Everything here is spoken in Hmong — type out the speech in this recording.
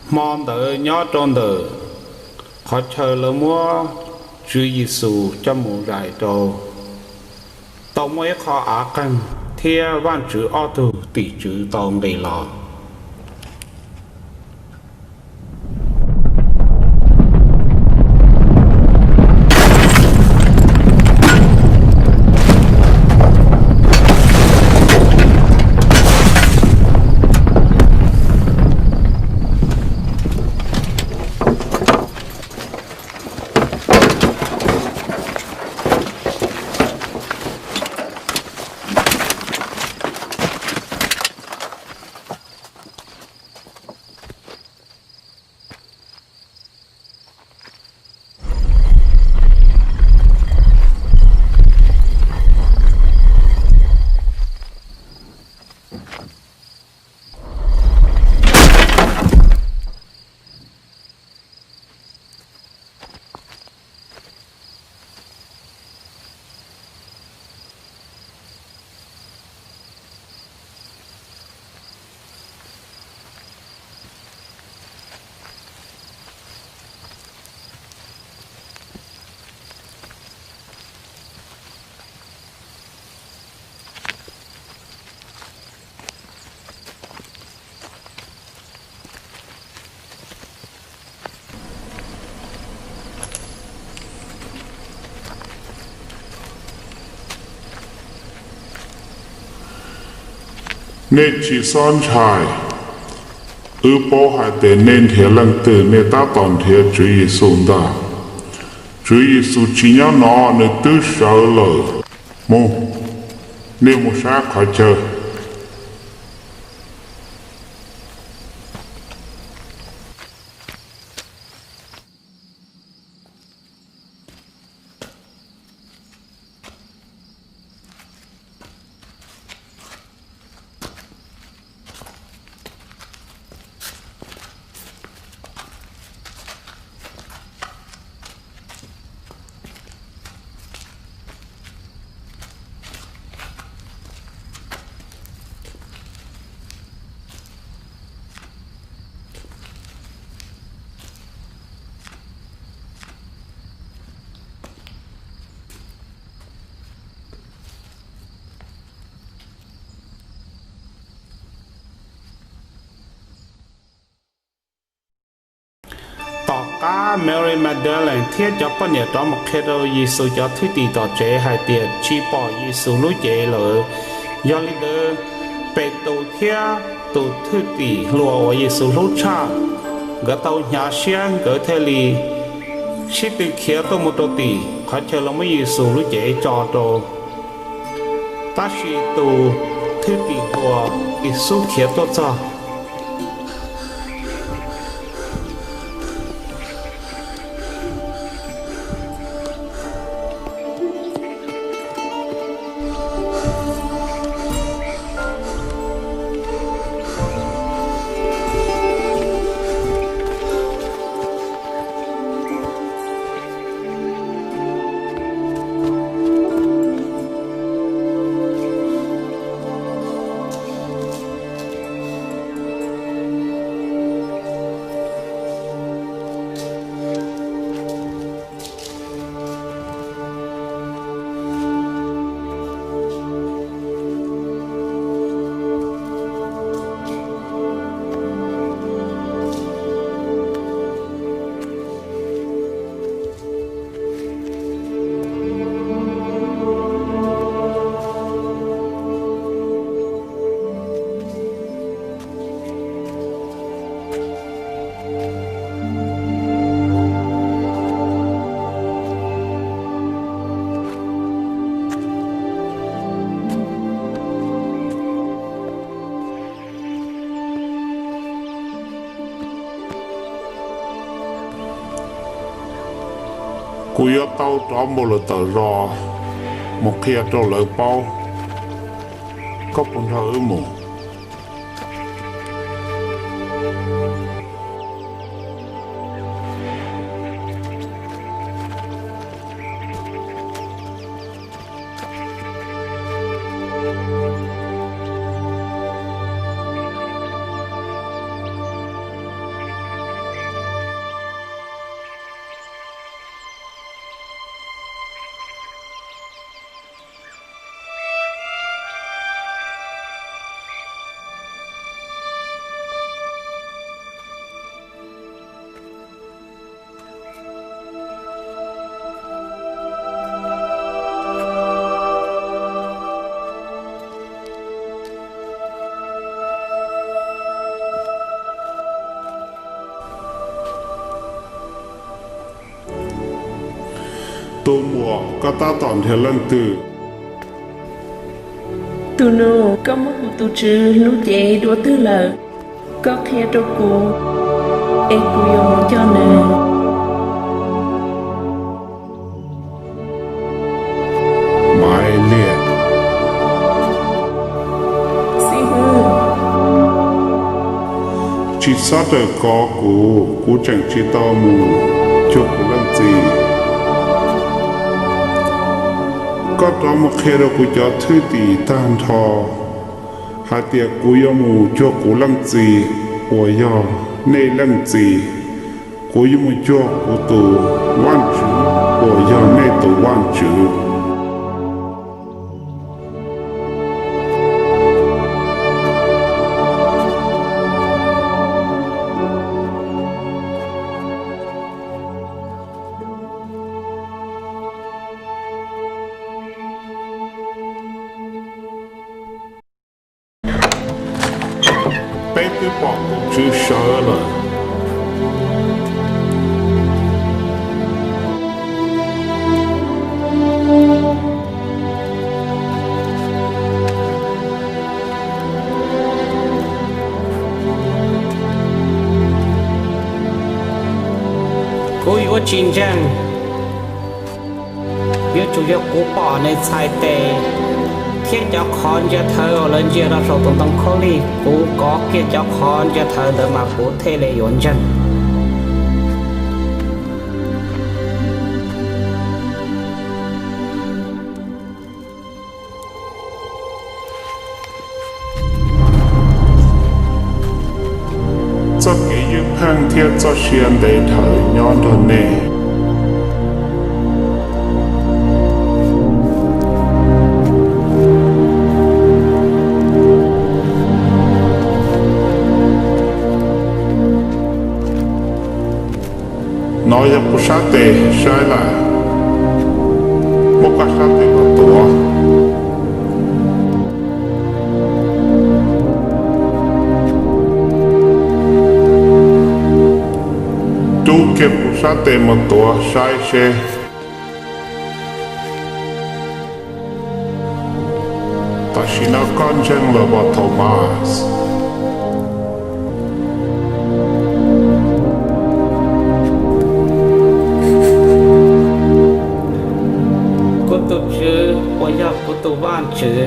Hmo ntawd nyob rau ntawm qhov chaw lawv muab Tswv Yexus coj mus zais rau, tau muaj ib qho av qeeg thiab Vajtswv ob tug tim tswv tau nqis los. Nej tsis txhob ntshai. Wb paub hais tias nej nrhiav leej twg, nej tab tom nrhiav Tswv Yexus ntag. Tswv Yexus tsis nyob no, nws twb sawv lawm. Mus, nej mus sab qhov chaw. Tom qab Mary Magdalene thiab cov poj niam rov mus qhia rau Yexus cov thwj tim tom tsev hais tias tsis pom Yexus lub cev lawm, yog li ntawd Petus thiab tus thwj tim hluas uas Yexus hlub tshaj, nkawd tau hnyav siab, nkawd thiaj li sib tw khiav tuaj mus rau tim qhov chaw lawv muab Yexus lub cev tso rau. Tab sis tus thwj tim hluas ib xub khiav tuaj txog. Kuv yuav tau rov mus lawm tom zos mus qhia rau lawv paub. Koj puas nrog wb mus? Tus muam, koj tab tom nrhiav leej twg? Tus nus, koj muab kuv tus tswv lub cev dua twg lawm? Koj qhia rau kuv, es kuv yuav mus cog nws. Maiv Liaj. Xib hwb, tsis txhob rawm kov kuv, kuv tseem tsis tau mus cuag kuv leej txiv. Koj rov mus qhia rau kuv cov thwj tim tag nrho hais tias kuv yuav mus cuag kuv leej txiv uas yog nej leej txiv, kuv yuav mus cuag kuv tus Vajtswv uas yog nej tus Vajtswv. Peb twb pom tus tswv sawv lawm. Kuv yuav tsis ntseeg, yuav tsum yog kuv pom nws txhais tes thiab cov qhov ntsia thawv uas lawv ntsia rau saum tus ntoo khaub lig, kuv kov kiag cov qhov ntsia thawv ntawd mas kuv thiaj li yuav ntseeg. Txoj kev ywj pheej thiab txoj sia ntev dhawv nyob nrog nej. No yog kuv sab tes, saib lawm, muab koj sab tes los tuav. Rub kiag kuv sab tes mus tuav saib seb. Tam sim no koj ntseeg lawm os, Thomas? Kuv tus Tswv uas yog kuv tus Vajtswv,